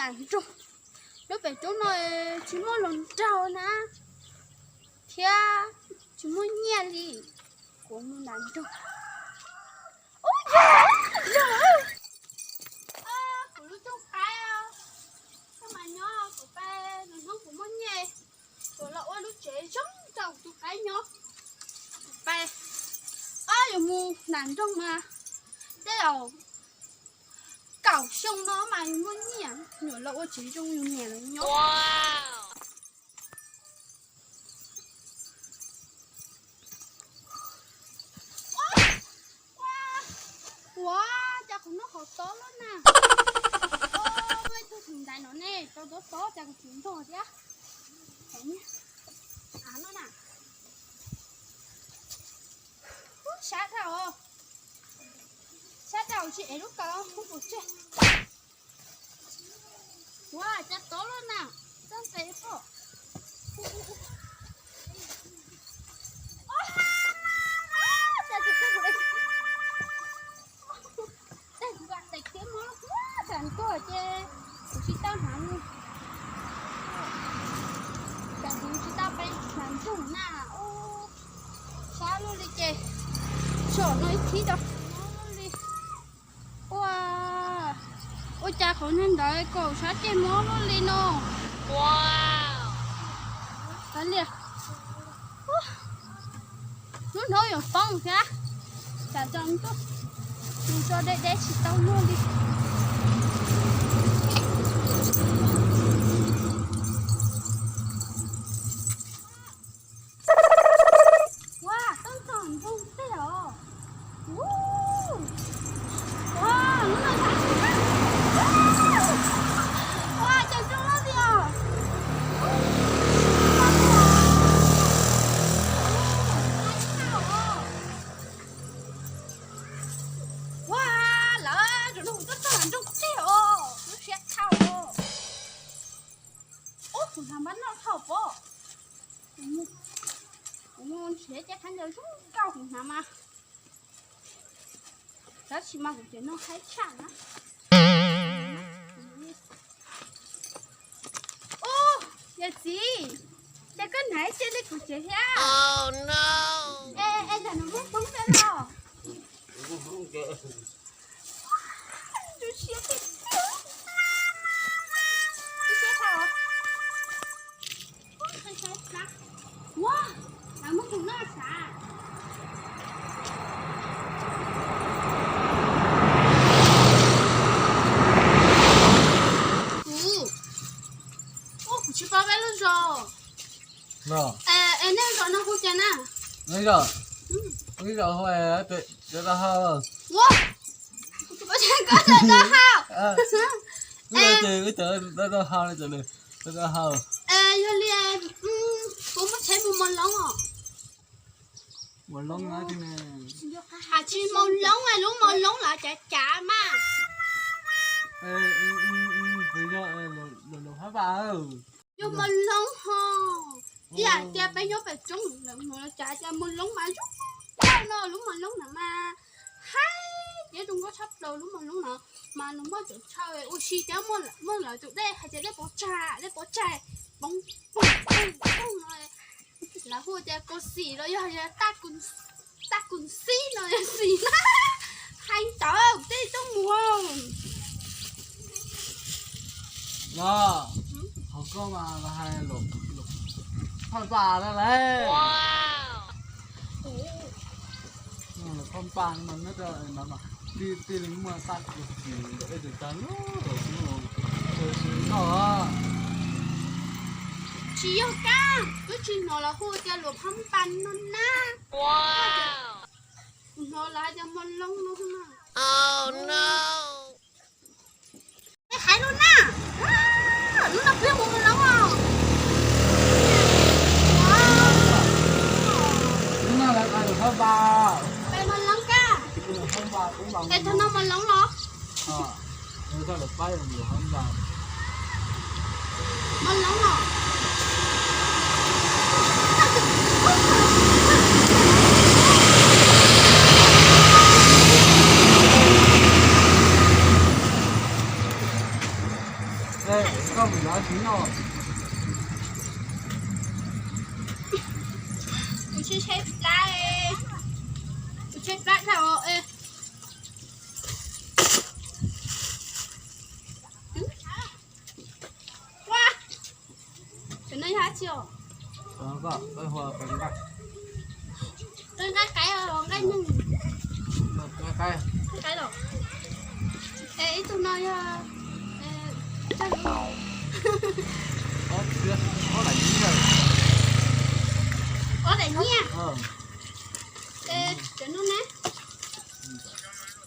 Nas nroog, lub pem roob no tsis muaj hluas nraug na, thiab tsis muaj nyiaj li. Kuv mus nas nroog. Ub, yog, yog, kuv lub rooj qaib, koj mas nyob kuv pab, nws hnub kuv muaj nyiaj, kuv los ua lub tsev zoo rau kuv tus qaib nyob. Kuv pab, ob, yuav mus nas nroog mas tej zaum kaum xyoo no mas yus muaj nyiaj, yuav los ua tsev zoo yus niam lawv nyob. Ua cas kuv noj qhov tob loj na. Ua ib tug txiv ntxawm no ne, rau tob tob cas kuv tsis ntog thiab. Av no na. Sab dhau, sab dhau tsis ev lub kaus kuv tseg. Ua cas tob loj na, txoj ntes pom. Ces kuv vam teem thiab mob lub kuv tsam tuaj ces kuv tsis tau hnav, tsam kuv tsis tau peb hnav ntsug na. Sab luaj li ces tsom no ib thib rau mob luaj li. Ua, ua cas qhov niag ntawd kaum sab ceg mob luaj li no. Ua, kav liam, lub hnub yuav poob thiab, tsam tso ntuj, mus tso deb deb tsis tau luaj li. Ua, tau ntog nroog tej os. Ua, lub no, ua cas zoo loj tiag. Ua, lawv tau ntog nroog tej os, lub siab dhau. Ub, kuv hnav npab noj dhau pob. Kuv mus nrhiav cov khaub ncaws zoo nkauj kuv hnav mas. Tab sis mas kuv cov no haib tshaj na. Ub, yawm txiv, ces koj hnav ib ce li kuv tsev thiab. Es, es, tam no muaj hmoob peb los? Tus siab tiag. Tus siab thaum. Ua, lawv muab tus noj sav. Kuv, ua kuv tsis paub peb lub zos. Es nej zos no hu cas na? Ib zos, ib zos hu, tau hau. Ua, kuv tsis paub cas koj tau hau. Ib zos, tau hau, tau hau. Yog li, kuv muab tsheb mus Mos Loob os. Mos Loob na. Has tsis Mos Loob, lub Mos Loob los cav cav mas. Yog Mos Loob ho. Ib yam tias peb nyob pem roob lawm, cav tias Mos Loob mas zoo nkauj no, lub Mos Loob na mas haib tias zoo nkauj tshaj plaws lub Mos Loob no. Mas nws muaj cov chaw ua si thiab, muaj lawv tus dej hais tias dej Pov Tsag, dej Pov Tsag poob poob poob no. Lawv hu tias Kaus Xim los yog Taj Kus Xib no yog xim na. Hais ntawd tej tuaj mus. Los, qhov koj mas los hais lus phaj npas no lauj. Lus phaj npas no nyob rau no mas tij, tij li muaj Taj Kus Xim ntawm ej tus tag lub, tsis yog kab, twb tsis hnov lawv hu tias lus phaj npas no na. Kuv hnov lawv hais tias Mos Loob no na. Hais lus na. Lub no peb mus Mos Loob os. Lub no lawv hais lus phaj npas. Peb Mos Loob kab. Peb tog no Mos Loob los? Mos Loob los. Tsheb plab, tsheb plab dhau. Ua, cov no yog dab tsi os? Nqaij qaib, nqaij neeg. Nqaij los? Es ib tug no yog, ob daim nyiaj. Es cov no ne?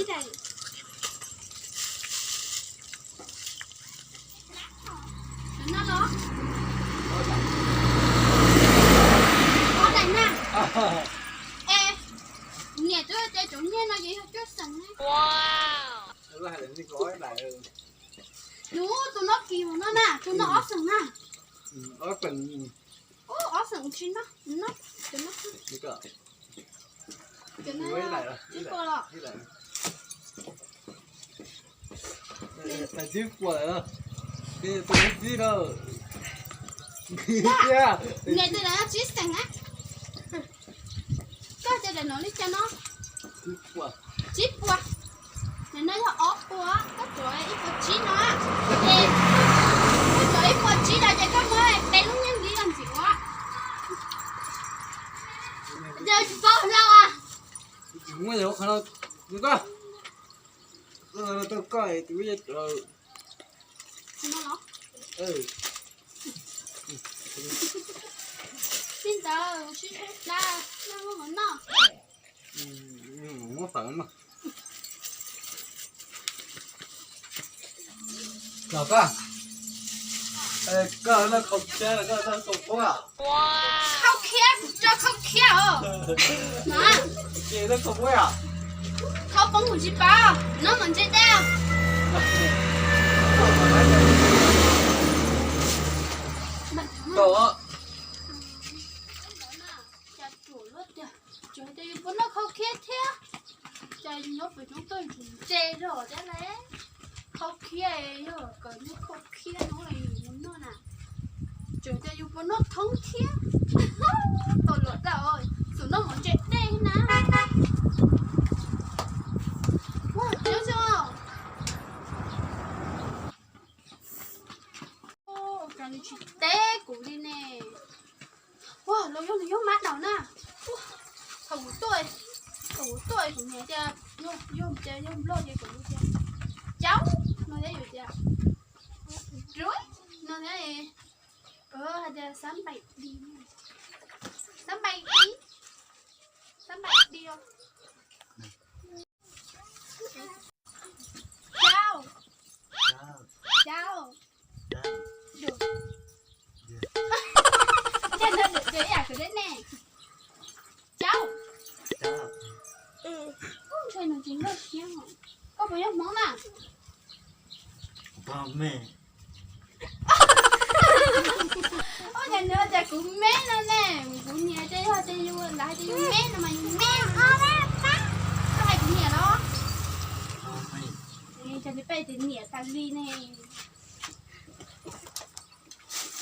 Ib daim. Cov no los? Ob daim na. Es niam twb tias cov nyiaj no ces yog cuaj xeem ne. Nws tus no kim mus no na, tus no ob xeem na. Ub, ob xeem tsis no, no, cov no, cov no tsib puas los? Niam tus no tsib xeem na. Koj cov daim no li cas no? Tsib puas. Daim no yog ob puas, koj tuav ib puas tsib no. Es koj tuav ib puas tsib no ces koj muab peb lub nyiaj ntxiv los ntxiv ua. Yog tsis paub hlo. Tsis muaj qhov no, koj, koj, koj, tus txij ntawd sib sib plab, noj muab mov noj. Muab fawm mas. Los koj, koj noj khaub khiab los koj noj khaub poob? Khaub khiab, kuv tso khaub khiab os. Ces noj khaub poob os? Khaub poob kuv tsis paub, noj mov ntse dej. Tau. Cas ruam luaj tiag, tsuas hais tias yus puas noj khaub khiab thiab. Cas nyob pem roob toj ntse zog thiab ne. Khaub khiab, yog kom noj khaub khiab no yus mus noj na. Tsuas hais tias yus puas noj thoob thiab. Tau luam tau, xum noj mov ntse dej na. Ua tiab xwb. Ua cas nws tsis teb kuv li ne? Ua los yog nws yog mab daum na. Thaum kuv tuaj, thaum kuv tuaj kuv niam tias yog, yog tias yog nplog ces kuv tias caub no thiab, yus tias ruv no thiab. Hais tias xab npaim di, xab npaim di, xab npaim di os. Caub, caub, dum, ntshai no dum dum ib yam kuv thiab ne. Caub, ub, ntshai nws tsis nkag siab. Koj puas yog Hmoob na? Ua cas nws tias kuv meb no ne? Kuv niam tias yog tias yus, lawv hais tias yus meb no mas yus meb. Koj hais kuv niam los? Cas peb tias niam tas li ne.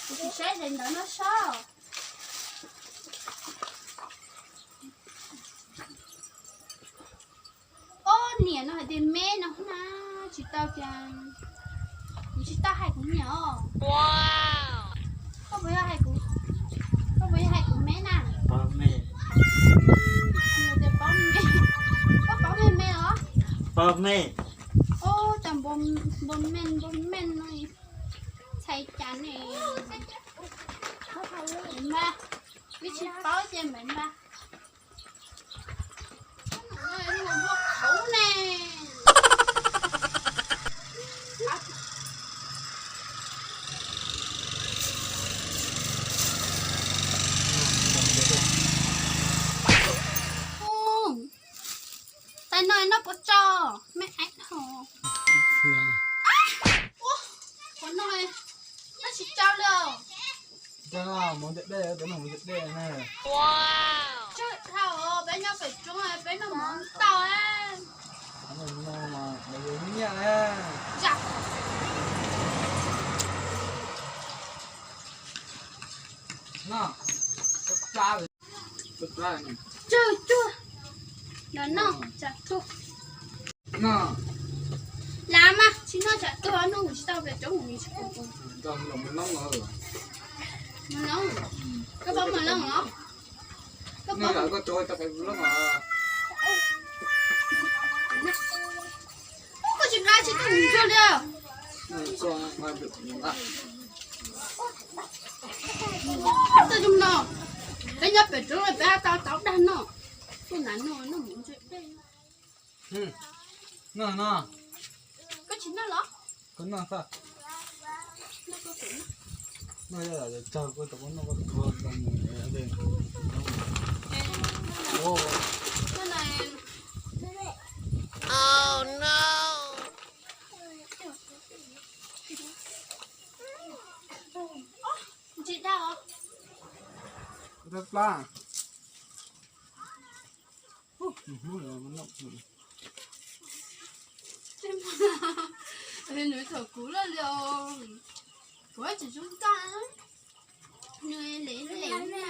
Kuv tsis saib daim ntawv no sob. Ob niam no hais tias meb no na, tsis tau tias, kuv tsis tau hais kuv niam os. Koj puas yog hais kuv, koj puas yog hais kuv meb na? Pob mej. Tias pob mej, koj pob mej me os? Pob mej. Ub, cas npau mej npau mej no, txhais cas ne. Mas, ib tsis paub ces mas mas. Ub ne. Tais no noj puas tso, mej aib dhau. Ua, qhov no noj tsis tsau li os. Tsau dhau, peb noj pem roob peb noj mov ntau. Noj, tsau Tsawg cuag los noj tsam tuag. Lav mas tsis noj tsam tuag, noj tsis tau pem roob mus tsis pom. Koj paub mos loo los? Koj paub? Koj tsis nqa tsis tau mus ntsuag li. Tau zoo no, peb nyob pem roob peb tau tau dag noj. Tuaj nqa noj noj mus ntsuag dej. Noj no. Koj tsis noj los? Koj noj xwb. Noj tsawg koj tau noj koj kho. Ntsis dag os. Plab plab. Nws thaum kuv loj li os, kuv tsis zoo nkauj, nws lem lem na.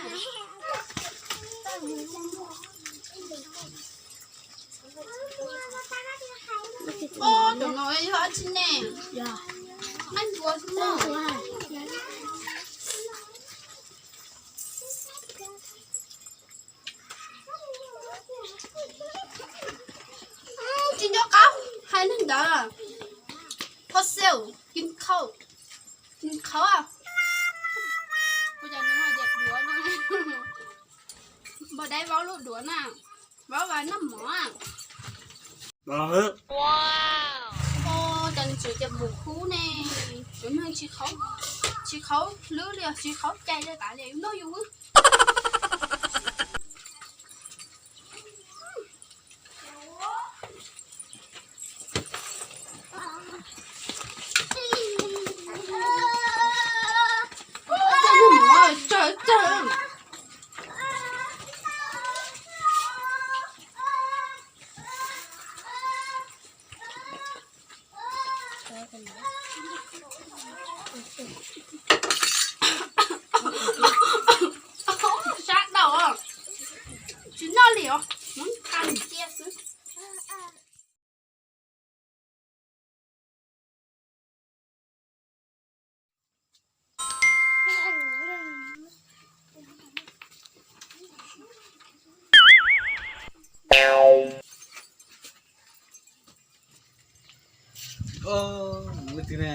Ub, tus no yog dab tsi ne? Nqaij npua xwb no. Tsis nco qab hais neeg ntawd. Fossil, kim khau, kim khau. Ua cas nws ho yam duav no? Npog dai vaub lub duav na, vaub vas noj mov. Ua cas nws tseem cia mus kub ne? Tus neeg tsis khaub hlwb li, tsis khaub cai li tas li, yus noj yus. Sab tau, tsis noj li os, muab tha cia xwb. Leej twg na?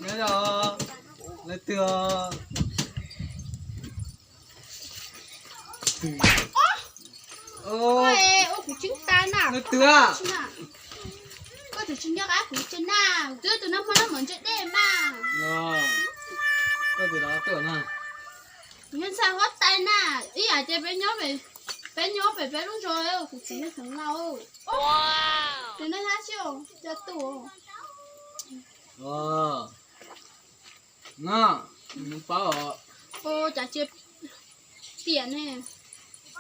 Nyob zoo, leej twg os? Ua kuv tseeb tas na. Leej twg a? Koj tus tsis nco qab kuv tsev na, twb tus no muaj noj mov ntse dej mas. Koj tus no tuaj na. Kuv yog ntxhais huab tais na, ib yam tias peb nyob pem, peb nyob pem peb lub zos, kuv txiv yog xeev laus. Tus no yog dab tsi os, cov tus. No, nws paub os. Ua cas tsis tiam ne?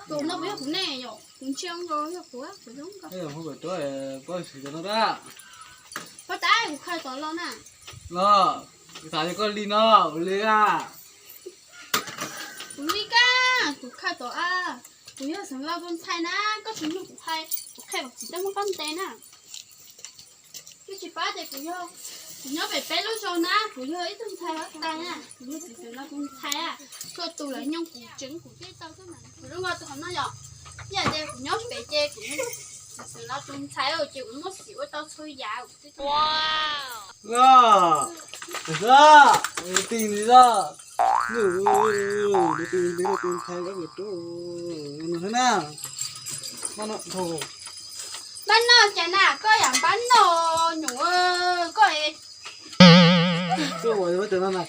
Tus no puas yog kuv ne yom? Kuv ntsia nkaus yog kuv, kuv zoo nkaus. Ej, hu kom tuab, paub xwm cov no tab. Paub tab, kuv khaws tod los na. Los, kuv xav tias koj li no, kuv li a. Kuv li kab, kuv khaws tod a. Kuv yog xeev laus tus ntxhais na, koj tsis mloog kuv hais, kuv qhia kom txiv tuaj muab koj ntes na. Koj tsis paub tias kuv yog, kuv nyob pem peb lub zos na, kuv yog ib tug ntxhais huab tais na, kuv yog txiv xeev laus tus ntxhais a, txhua tus lawv nyoog kuv tseev kuv thiaj tau xwb na. Kuv zoo nkaus tus qhov no yom, ib yam tias kuv nyob pem ces kuv yog txiv xeev laus tus ntxhais ces kuv muaj xiv ua tau txhua yam. Los, los, tus tij ntawd, tus tij ntawd tus ntxhais, no na, npab noj cas na, koj yam npab noj nyuam koj. Tuaj ua cov no na,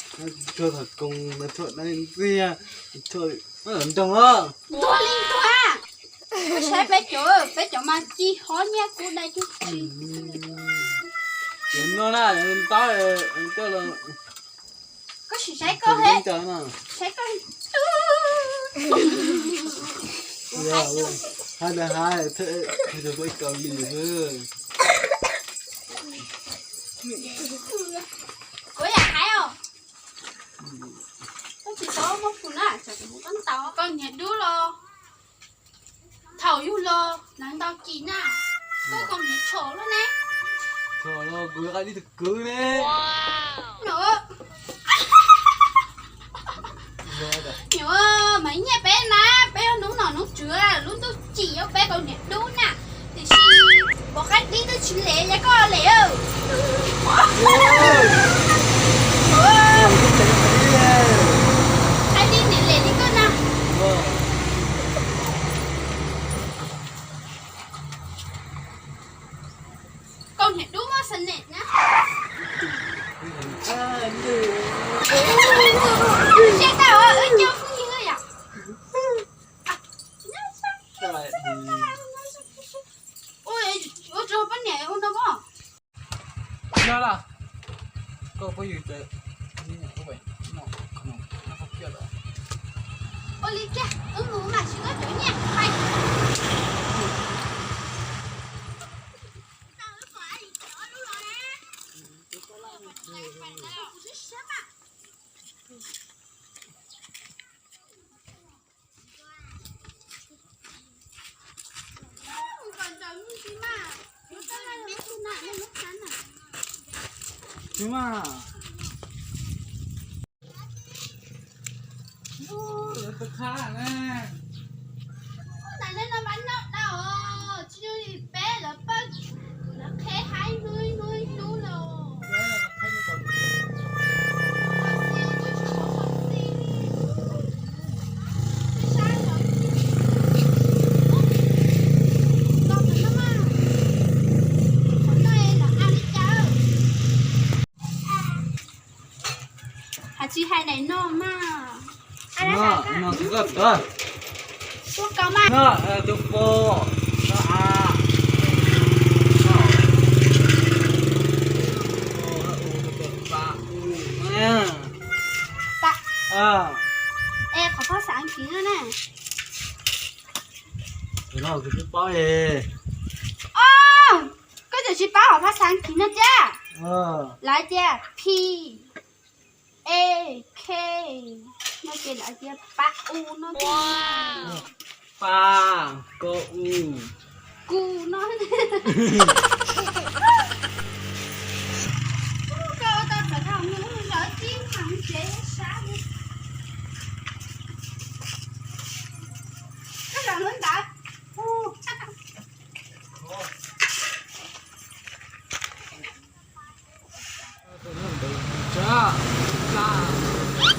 tsuag thaum koos mas tsuag dai ntxiag, tsuag nroog os. Ntuag li ntuag, koj saib peb cov, peb cov mas ci hov nyiaj kub dai cuj tsi. Cov no na, ntaub coj los. Koj sim saib koj he, saib koj. Hais li hais, kuv yam hais os. Koj tsis tau muaj phum na. Koj niag dub los, thaum yug los lawv ntaus kis na, koj koj niag tshov loj ne. Tshov los kuv qaib dib tus kwv ne. Nyuam, mas nyiaj peb na, peb hnub nom hnub tswv lub ntuj tsim yuav peb koj niag dub na. Tiam sis pom qaib dib twb tsis lem li koj lem. Qaib dib niam lem li koj na. Koj niag dub muaj xas nem na. Siab tau wb coj phooj ywg yom. Ua rau poj niam ua no pob. Yog lawm, koj phooj ywg, ua li kiag wb mus mam siv koj cov nyiaj hais. Tsis mas, lawv tau qhab na. Hnub no mas noj tau, tsis zoo li peb lawv pawg, lawv qheb haib hnub hnub hnub los. Hais tsis hais daim no mas. No, no, tus koj, tus koj. Tus koj mas. No, tus pom, no a. Es qhov phab xav kiv no ne. Tus no kuv twb paub li. Koj tseem tsis paub hom phab xav kiv no thiab. Lawv tias P A K, no ces lawv tias pa u no thiab. Pa, ko u. Ku no. Koj ua tau txawm tau mus lawv tib mas tsev sab li. Koj los lub ntawd.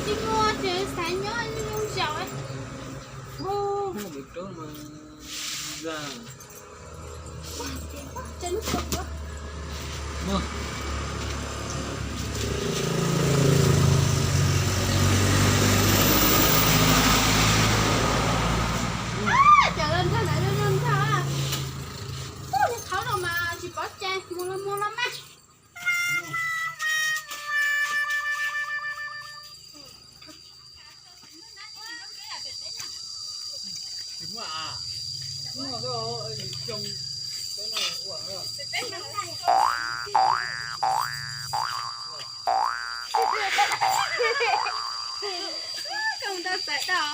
Tsis muaj ces xav nyob zoo zaum. Cov los nrog lawv zoo nrog. Ub, niag qhauv no mas tsis pov cai, mus los mus los mas. Koj mus tau txawm tau,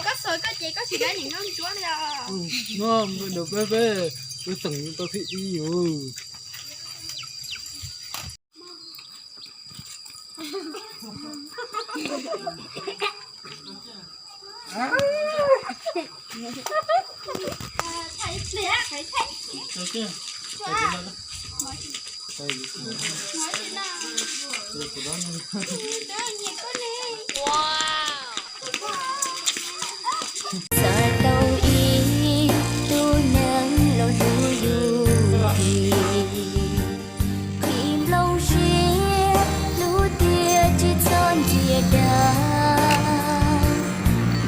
koj xuas koj ces koj tsis dab nim noj ntsuab li os. No, mus rau peb peb, peb teem tau thib ib yus. Xav tau ib tug neeg los hlub yus, qhib nplooj siab hlub tiag tsis txhob ntsia dag,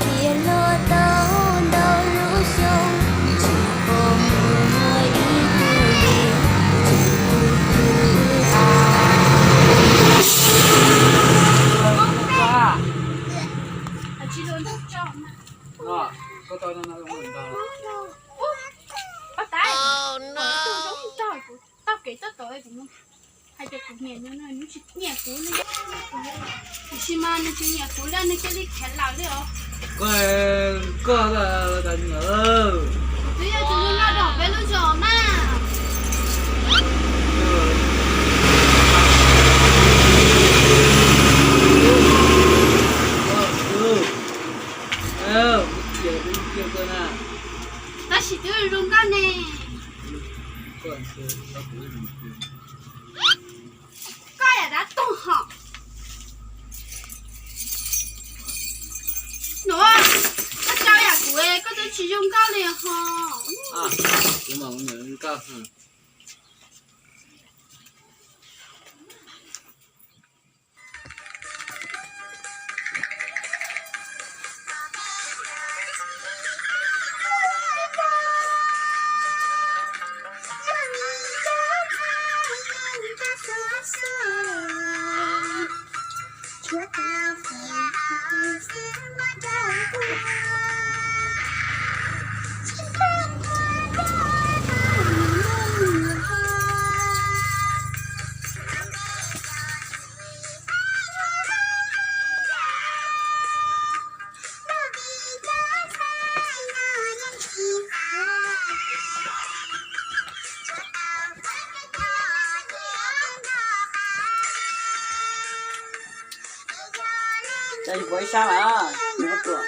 thiaj hluas tau ntau lub xyoo, tsis pom muaj ib tug li tsis tu twg. Tau kev tau tau, hais tias kuv nyiam nws, nws tsis nyiam kuv li. Tiam sis mas nws tsis nyiam kuv li nws cia li khiav lawm li os. Koj tas nyuam. Twb yog tus zoo nkauj nyob peb lub zos mas. Tab sis twb zoo nkauj ne. Koj yam dab tuag hos. Nuav, koj tsa yam kuv, koj twb tsis zoo nkauj li hos. Kuv mas kuv niam zoo nkauj. Tsa yus pov ib sab mas, nws muab tua.